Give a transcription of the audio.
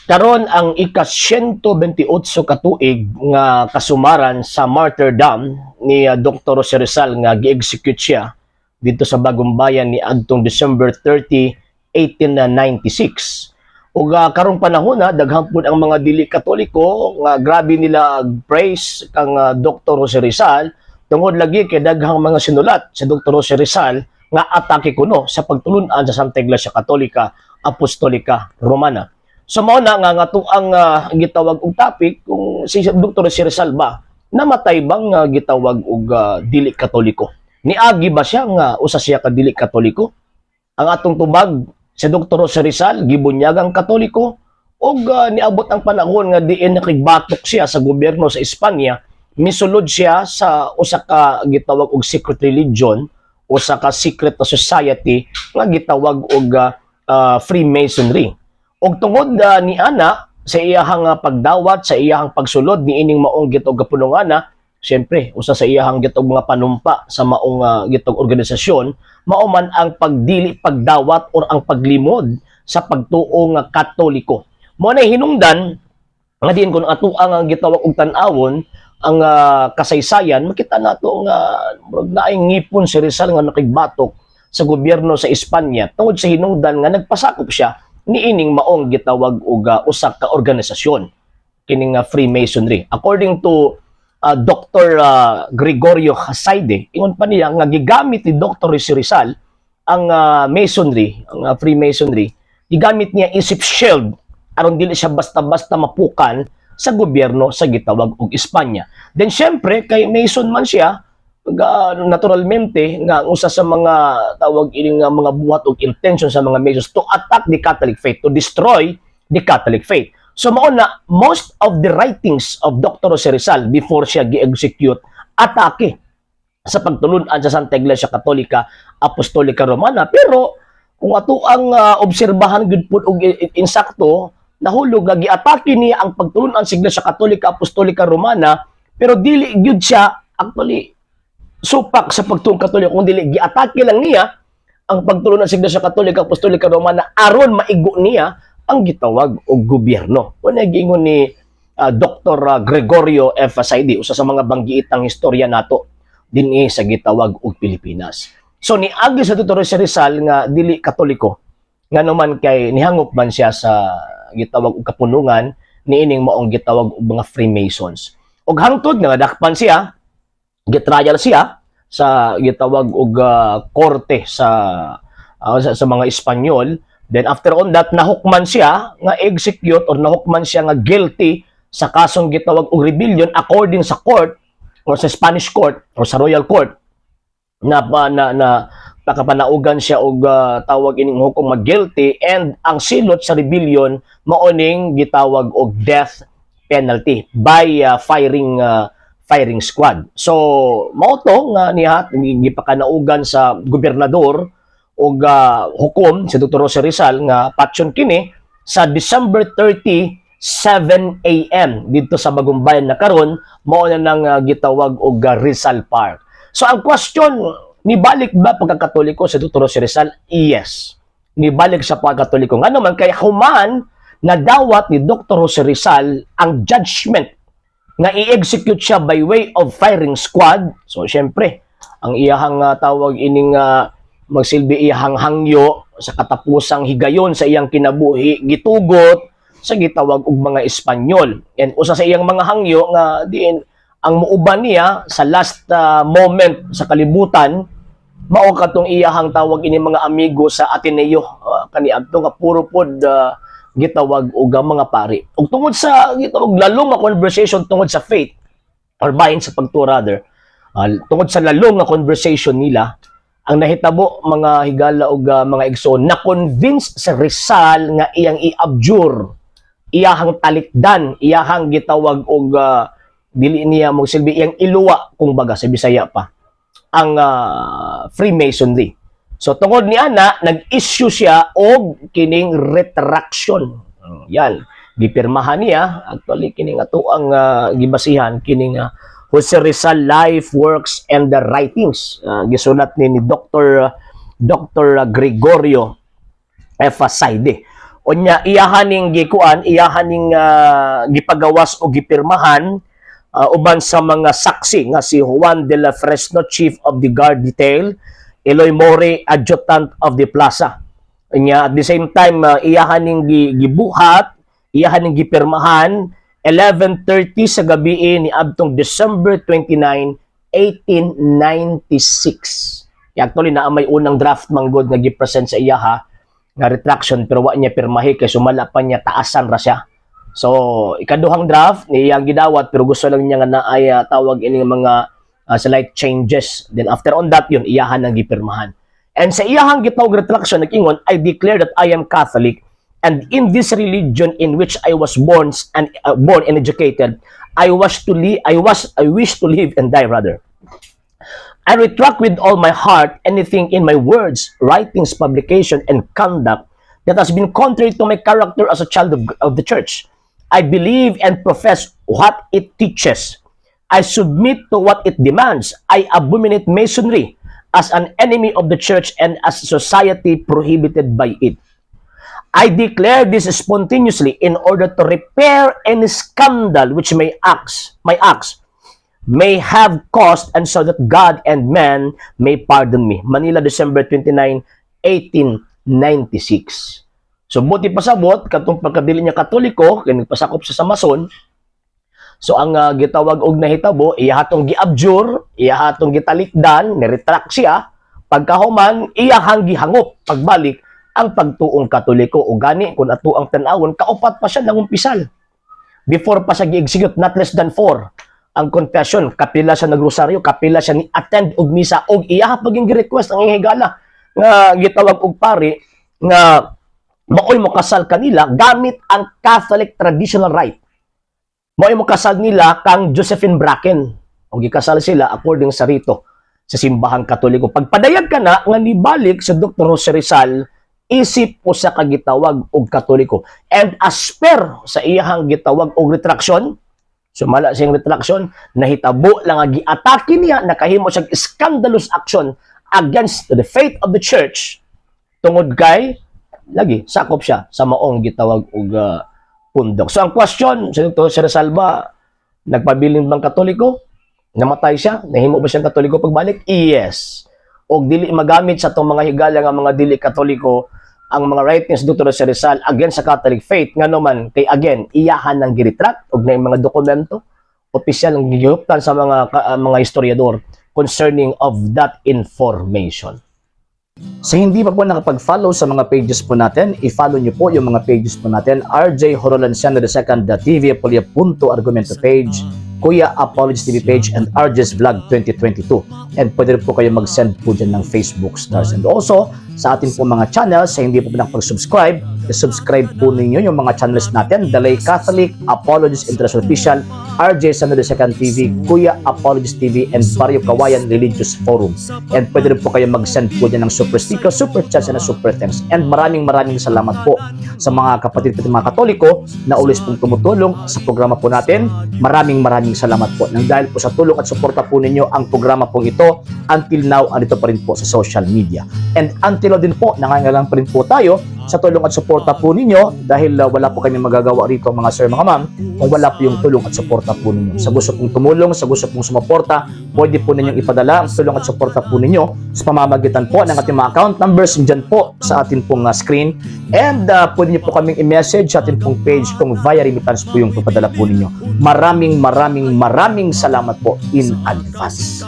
Karon ang ika-128 ka tuig nga kasumaran sa martyrdom ni Dr. Jose Rizal nga gi-execute siya dito sa Bagumbayan ni adtong December 30, 1896. Ug karong panahon na daghan pud ang mga dili Katoliko nga grabe nila ag praise kang Dr. Jose Rizal tungod lagi kay daghang mga sinulat sa Dr. Jose Rizal nga atake kuno sa pagtulun-an sa Santa Iglesia Katolika Apostolika Romana. So mao na nga nga ang gitawag og topic kung si Dr. Jose Rizal ba namatay bang gitawag og dili Katoliko? Niagi ba siya nga usa siya ka dili Katoliko? Ang atong tubag, si Dr. Jose Rizal gibunyagang Katoliko ug niabot ang panahon nga diin nakigbatok siya sa gobyerno sa Espanya, misulod siya sa usa ka gitawag og secret religion, usa ka secret na society nga gitawag og Freemasonry. Ug tungod ni ana sa iyahang pagdawat sa iyahang pagsulod niining maong gitawag kapunungana, siyempre usa sa iyahang gitawag mga panumpa sa maong gitawag organisasyon mao man ang pagdili pagdawat or ang paglimod sa pagtuo nga Katoliko. Mao na hinungdan nga diin kung ato ang gitawag og tan-awon ang kasaysayan, makita nato nga murag naay ngipon si Rizal nga nakigbatok sa gobyerno sa Espanya tungod sa hinungdan nga nagpasakop siya niining maong gitawag og usa ka organisasyon, kining Freemasonry. According to Dr. Gregorio Hasaide, ingon pa niya nga gigamit ni Dr. Rizal ang Masonry, ang Freemasonry, gigamit niya isip shield aron dili siya basta-basta mapukan sa gobyerno sa gitawag og Espanya. Then syempre kay Mason man siya, naturalmente nga ang usa sa mga tawag ini nga mga buhat og intention sa mga Masons to attack the Catholic faith, to destroy the Catholic faith. So mao na most of the writings of Dr. Jose Rizal before siya gi-execute, atake sa pagtulun-an sa Santa Iglesia Katolika Apostolika Romana. Pero kung ato ang obserbahan gud pud og insakto, nahulog nga giatake niya ang pagtulun-an sa Iglesia Katolika Apostolika Romana, pero dili gyud siya actually supak sa pagtuong Katoliko kung dili giatake lang niya ang pagtulun-an sa Iglesia Katolika Apostolika Romana aron maigo niya ang gitawag og gobyerno. Wala giingon ni Dr. Gregorio F. Saidi, usa sa mga banggiitang istorya nato dinhi sa gitawag og Pilipinas. So niagi sa Dr. Jose Rizal nga dili Katoliko ngano man kay nihangop man siya sa gitawag og kapunungan niining maong gitawag og mga Freemasons. Og hangtod nga nadakpan siya, gitrial siya sa gitawag og korte sa mga Espanyol. Then after on that, nahukman siya nga execute or nahukman siya nga guilty sa kasong gitawag og rebellion according sa court or sa Spanish court or sa Royal Court na pa na, na pakapanaugan siya og tawag ining hukom nga guilty, and ang silot sa rebellion mao ning gitawag og death penalty by firing squad. So mao to nga niya gipakanaugan sa gobernador og hukom si Dr. Jose Rizal nga patyon kini sa December 30, 7 a.m. dito sa Bagumbayan na karon mao na nang gitawag og Rizal Park. So ang question, nibalik ba pagkakatoliko si Dr. Jose Rizal? Yes. Nibalik sa pagkatoliko. Nga naman kay human nadawat ni Dr. Jose Rizal ang judgment nga i-execute siya by way of firing squad. So syempre, ang iyahang tawag ining magsilbi iyahang hangyo sa katapusang higayon sa iyang kinabuhi gitugot sa gitawag og mga Espanyol. And usa sa iyang mga hangyo nga diin ang muuban niya sa last moment sa kalibutan mao katong iyahang tawag ini mga amigo sa Ateneo kaniadto nga puro pod gitawag og mga pari. Ug tungod sa gitawag lalong nga conversation tungod sa faith or bahin sa pagtuo rather, tungod sa lalong nga conversation nila, ang nahitabo, mga higala og mga igsoon, na convince sa Rizal nga iyang i-abjure, iyahang talikdan, iyahang gitawag og dili niya mo silbi, iyang iluwa kung baga sa Bisaya pa ang Freemasonry. So tungod ni ana, nag-issue siya og kining retraction. Yan, gipirmahan niya actually kining ato ang gibasihan, kining Jose Rizal Life, Works and the Writings. Gisulat ni Dr. Gregorio F. Saide. Unya iyahaning gikuan, iyahaning gipagawas o gipirmahan uban sa mga saksi nga si Juan de la Fresno, Chief of the Guard Detail, Eloy More, Adjutant of the Plaza. Unya at the same time iyahaning gibuhat, iyahaning gipirmahan 11:30 sa gabi ni adtong December 29, 1896. Kaya actually naa may unang draft manggod nga gi-present sa iyaha nga retraction, pero wa niya pirmahi kay sumala pa niya taasan ra siya. So ikaduhang draft ni iyang gidawat, pero gusto lang niya nga naay tawag ini nga mga slight changes. Then after on that, yun iyahan ang gipirmahan. And sa iyahang gitawag retraction, nag-ingon, "I declare that I am Catholic and in this religion in which I was born and educated, I wish to live and die rather. I retract with all my heart anything in my words, writings, publication, and conduct that has been contrary to my character as a child of the church. I believe and profess what it teaches. I submit to what it demands. I abominate Masonry as an enemy of the church and as society prohibited by it. I declare this spontaneously in order to repair any scandal which my acts may have caused and so that God and man may pardon me. Manila, December 29, 1896." So buti pasabot katong pagkadili niya Katoliko kay nagpasakop siya sa Mason. So ang gitawag og nahitabo, iya hatong gi-abjure, iya hatong gitalikdan, ni-retract siya. Pagkahuman, iyahang gihangop pagbalik ang pagtuong Katoliko. O gani kung ato ang tan-awon, kaupat pa siya nangumpisal. Before pa siya gi-execute, not less than four ang confession, kapila siya nagrosaryo, kapila siya ni attend og misa og iya paging gi-request ang iyang higala nga gitawag og pari nga maoy mo kasal kanila gamit ang Catholic traditional rite. Maoy mo kasal nila kang Josephine Bracken. O gikasal sila according sa rito sa simbahang Katoliko. Pagpadayag ka na nga nibalik sa Dr. Jose Rizal isip usa ka gitawag og Katoliko. And as per sa iyahang gitawag og retraction, sumala siyang retraction, nahitabo lang nga giatake niya, nakahimo siyang scandalous action against the faith of the church tungod kay lagi sakop siya sa maong gitawag og pundok. So ang question, si Dr. Jose Rizal ba nagpabilin bang Katoliko? Namatay siya? Nahimo ba siyang Katoliko pagbalik? Yes. Og dili magamit sa atong mga higala nga mga dili Katoliko ang mga writings ni Dr. Jose Rizal against sa Catholic faith, ngano man kay again iyahan ng gi-retract og na mga dokumento opisyal ang gihuptan sa mga historiador concerning of that information. Sa hindi pa po nakapag-follow sa mga pages po natin, i-follow niyo po yung mga pages po natin: RJ Horolanciano II, TV Apolia Punto Argumento page, Kuya Apologies TV page, and RJ's Vlog 2022. And pwede rin po kayo mag-send po dyan ng Facebook stars. And also, sa atin po mga channels, sa hindi po nakapag-subscribe, i-subscribe po ninyo yung mga channels natin: Dalay Catholic, Apologies International Official, RJ Sano II TV, Kuya Apologies TV, and Barrio Kawayan Religious Forum. And pwede rin po kayo mag-send po dyan ng super sticker, super chats, and super thanks. And maraming maraming salamat po sa mga kapatid po mga Katoliko na always pong tumutulong sa programa po natin. Maraming maraming salamat po. Nang dahil po sa tulong at suporta po ninyo, ang programa pong ito until now andito pa rin po sa social media. And until now din po, nangangailangan pa rin po tayo sa tulong at suporta po ninyo dahil wala po kami magagawa rito, mga sir, mga ma'am, kung wala po yung tulong at suporta po ninyo. Sa gusto pong tumulong, sa gusto pong sumuporta, pwede po ninyong ipadala ang tulong at suporta po ninyo sa pamamagitan po ng ating mga account numbers dyan po sa atin pong screen. And pwede niyo po kaming i-message sa atin pong page kung via remittance po yung papadala po ninyo. Maraming maraming maraming salamat po in advance.